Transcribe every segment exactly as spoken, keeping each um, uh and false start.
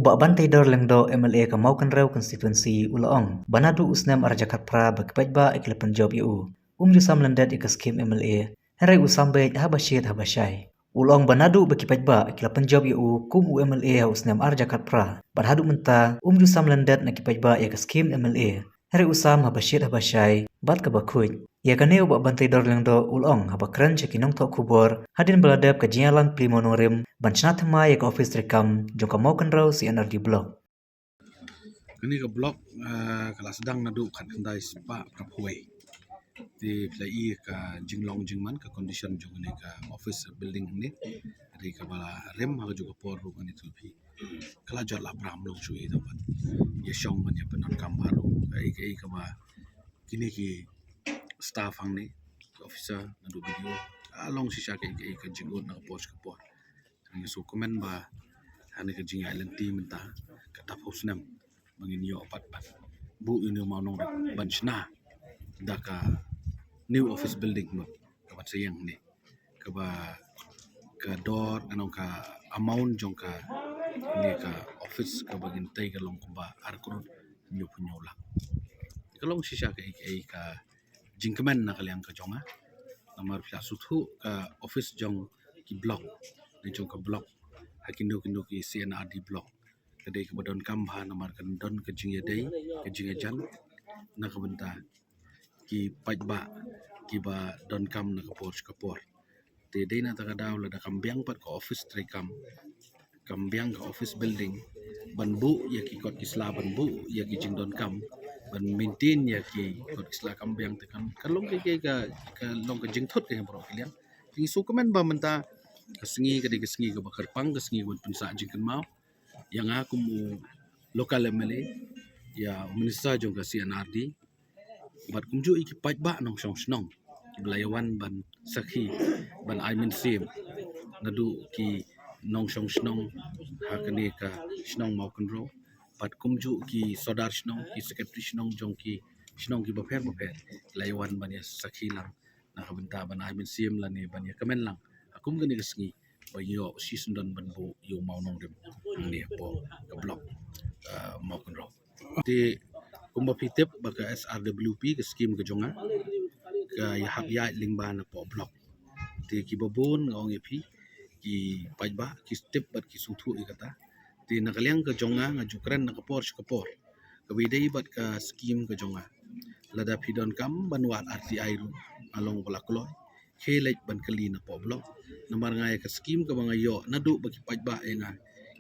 Bah Banteidor Lyngdoh, M L A ka Mawkynrew constituency, u la ong ba naduh u snem ar hajar khatphra ba ki paidbah ki la pynjop ïa u. Um ju sam lyndet ïa ka skim M L A, hynrei u sam beit haba shit haba shai. U la ong ba naduh ba ki paidbah ki la pynjop ïa u kum u M L A ha u snem ar hajar khatphra bad haduh mynta um ju sam lyndet na ki paidbah ïa ka skim M L A, hynrei u sam haba shit haba shai bad kaba khuid. Ïa kane u Bah Banteidor Lyngdoh u la ong haba kren sha ki nongthoh khubor hadien ba la dep ka jingïalang plie mawnongrim ban shna thymmai ïa ka ophis treikam jong ka Mawkynrew C and R D Block. Kane ka block, ah, ka la sdang naduh khatkhyndai spah phra phew wei. Te phi la i ka jinglong jingman, ka condition jong kane ka office building hangne. Hynrei kaba la rim ha kajuh ka por ruh ngan ïathuh ïa phi, ka la jot la pram long shuh ïa, tang ban ïa shong ban ïa pyndonkam bha ruh. Kaei kaei kaba kine ki staff hangne, ki officer, naduh B D O, ka long shisha kaei kaei ka jingud na ka por sha ka por. Ngi sngewkmen ba ha kane ka jingïaid lynti mynta, kata phew snem ba ngin ïoh pat ban buh ïa une u mawnongrim ban shna da ka new office building, mut kaba sa ïeng hangne, kaba ka dor, ka nong, ka amount jong kane ka office kaba ngin tei ka long kumba ar klur hynñiew phew hynñiew lak. Ka long shisha kaei kaei ka jingkmen na ka liang ka jong nga. Namar phi la sngewthuh, ka office jong ki block, ne jong ka block, ha kino kino ki C and R D block, ka dei kaba donkam bha namar kan don ka jingïadei, ka jingïajan na ka bynta ki paidbah kiba donkam na ka por sha ka por. Te dei na kata ka daw lada kam biang pat ka office treikam, kam biang ka office building ban buh ïa ki kot ki sla, ban buh ïa ki jingdonkam, ban maintain ïa ki kot ki sla, kam biang, te kan, kan long ka, ka, ka, ka long ka jingthut ka ïa baroh ki liang. Te ngi sngewkmen ba mynta ka sngi ka dei ka sngi kaba kyrpang, ka sngi ban pynsah jingkynmaw ïa nga kum u local M L A, ïa u minister jong ka C and R D, bad kumjuh ïa ki paidbah nongshong shnong kiba la ïa wan ban sakhi, ban ai mynsiem, naduh ki nongshong shnong ha kane ka shnong Mawkynrew, bad kumjuh ki sordar shnong, ki secretary shnong jong ki shnong kiba pher bapher, la ïa wan ban ïa sakhi lang na ka bynta ban ai mynsiem lane ban ïa kmen lang ha kum kane ka sngi ba ïoh shisyndon ban buh ïa u mawnongrim hangne hapoh ka block, ah, Mawkynrew. Te kumba phi tip ba ka S R W P, ka skim ka jong nga, ka ïahap ïaid lyngba na poh block. Te kiba bun, nga ong ïa phi, ki paidbah ki tip bad ki sngewthuh ïa kata. Te na ka liang ka jong nga, nga ju kren na ka por sha ka por, kaba ïadei bad ka skim ka jong nga. Lada phi donkam ban wad R T I ruh, nga long ba la kloi, khie leit ban kylli na poh block. Namar nga ïa ka skim kaba nga ïoh naduh ba ki paidbah ïa nga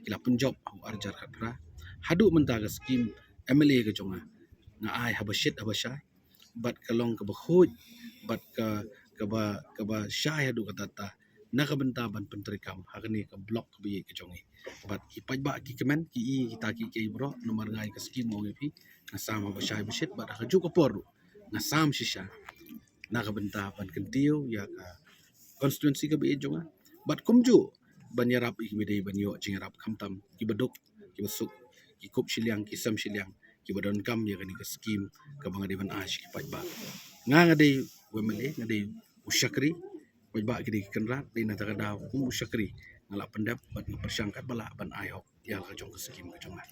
ki la pynjop ha u ar hajar khatphra, haduh mynta ka skim M L A ka jong nga, nga ai haba shit haba shai, bad ka long kaba khuid, bad ka, kaba, kaba shai haduh katta, na ka bynta ban pyntreikam ha kane ka block kaba ïeit ka jong ngi. Bad ki paidbah ki kmen, ki i kita kiei kiei baroh. Namar nga ïa ka skim, nga ong ïa phi, nga sam haba shai ba shit, bad ha kajuh ka por ruh nga sam shisha na ka bynta ban kyntiew ïa ka constituency kaba ïeit jong nga, bad kumjuh ban ïarap ïa kiba dei ban ïoh jingïarap, khamtam kiba duk, kiba suk, ki kup shiliang, ki sem shiliang, kiba donkam ïa kane ka skim kaba nga dei ban ai sha ki paidbah. Nga, nga dei u M L A, nga dei u shakri, paidbah ki dei ki kynrad. Dei na kata ka daw kum u shakri nga la pyndep bad nga pyrshang katba lah ban ai hok ïa la ka jong ka skim ka jong nga.